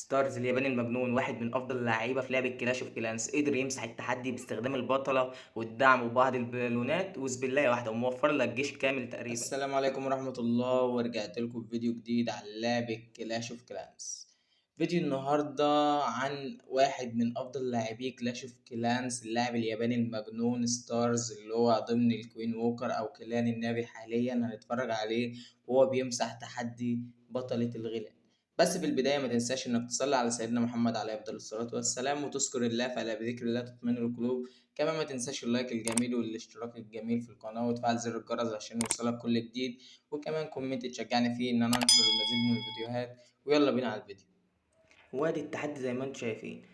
ستارز الياباني المجنون، واحد من افضل اللعيبة في لعبه كلاش اوف كلانس، قدر يمسح التحدي باستخدام البطلة والدعم وبعض البالونات وسبلايه واحدة، وموفر لك جيش كامل تقريبا. السلام عليكم ورحمة الله، ورجعت لكم بفيديو جديد على لعبة كلاش اوف كلانس. فيديو النهاردة عن واحد من افضل لاعبي كلاش اوف كلانس، اللاعب الياباني المجنون ستارز، اللي هو ضمن الكوين ووكر او clan النبي حاليا. هنتفرج عليه وهو بيمسح تحدي بطلة الغيلان. بس في البداية ما تنساش انك تصلي على سيدنا محمد عليه افضل الصلاة والسلام، وتذكر الله، فلا بذكر الله تطمئن القلوب. كمان ما تنساش ال like الجميل والاشتراك الجميل في القناة، وتفعل زر الجرس عشان يوصلك كل جديد، وكمان comment تشجعني فيه ان انا انشر المزيد من الفيديوهات. ويلا بينا على الفيديو. وادي التحدي زي ما انتم شايفين،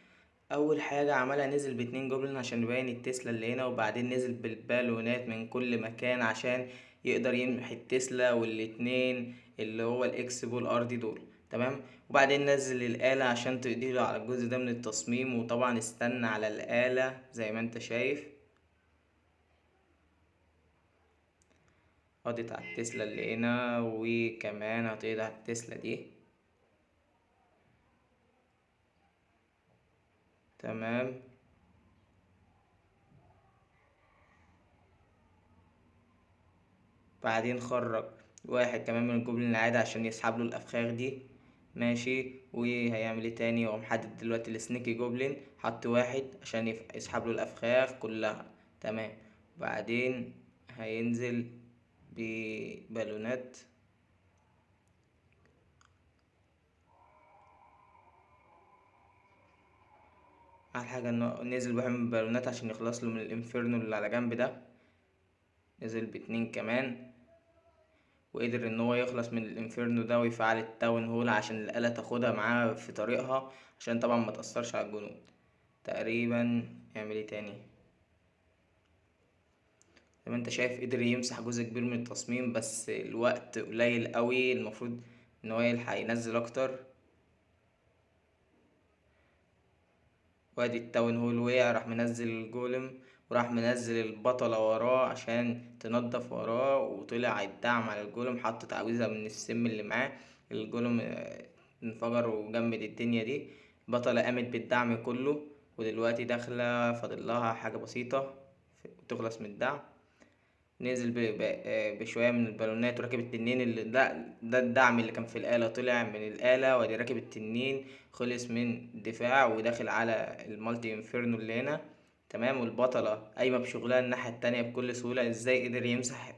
اول حاجة عملها نزل باتنين goblin عشان يبين التسلا اللي هنا، وبعدين نزل بالبالونات من كل مكان عشان يقدر يمحي التسلا والاتنين اللي هو ال X-Bow الارضي دول، تمام. وبعدين نزل الآلة عشان تقضي له على الجزء ده من التصميم، وطبعا استنى على الآلة زي ما انت شايف، قضت على التسلا اللي هنا، وكمان هتقضي على التسلا دي، تمام. بعدين خرج واحد كمان من ال goblin العادي عشان يسحب له الافخاخ دي، ماشي. وهيعمل ايه تاني؟ هو محدد دلوقتي ال sneaky goblin، حط واحد عشان يسحب له الافخاخ كلها، تمام. بعدين هينزل ببالونات، احلى حاجة انه نزل بواحد من البالونات عشان يخلص له من ال inferno اللي على جنب ده، نزل باتنين كمان، وقدر ان هو يخلص من ال inferno ده ويفعل ال town hall عشان الآلة تاخدها معاه في طريقها، عشان طبعا ما تأثرش على الجنود. تقريبا يعمل ايه تاني؟ زي ما انت شايف قدر يمسح جزء كبير من التصميم، بس الوقت قليل قوي، المفروض ان هو يلحق ينزل اكتر. وادي ال town hall وقع، راح منزل ال golem وراح منزل البطلة وراه عشان تنظف وراه، وطلع الدعم على ال golem، حط تعويذة من السم اللي معاه، ال golem، انفجر وجمد الدنيا دي. البطلة قامت بالدعم كله، ودلوقتي داخلة فاضل لها حاجة بسيطة وتخلص من الدعم. نزل بشوية من البالونات وراكب التنين اللي ده الدعم اللي كان في الآلة، طلع من الآلة وادي راكب التنين، خلص من الدفاع وداخل على ال multi inferno اللي هنا، تمام. والبطلة قايمة بشغلها الناحية التانية بكل سهولة. ازاي قدر يمسح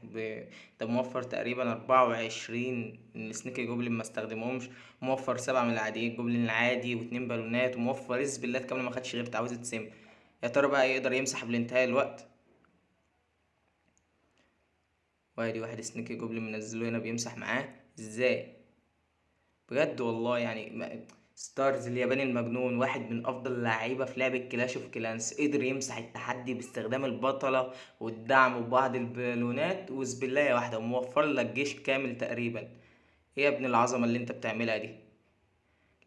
ده موفر تقريبا 24 من ال sneaky goblin ما استخدمهمش، موفر 7 من العاديين ال goblin العادي واتنين بالونات، وموفر سبلات كاملة ما خدش غير تعويذة سم. يا ترى بقى يقدر يمسح قبل انتهاء الوقت؟ وادي واحد sneaky goblin منزله هنا بيمسح معاه ازاي؟ بجد والله ستارز الياباني المجنون، واحد من افضل اللعيبة في لعبه كلاش اوف كلانس، قدر يمسح التحدي باستخدام البطلة والدعم وبعض البالونات وسبلايه واحدة، وموفر لك جيش كامل تقريبا. ايه يا ابن العظمة اللي انت بتعملها دي؟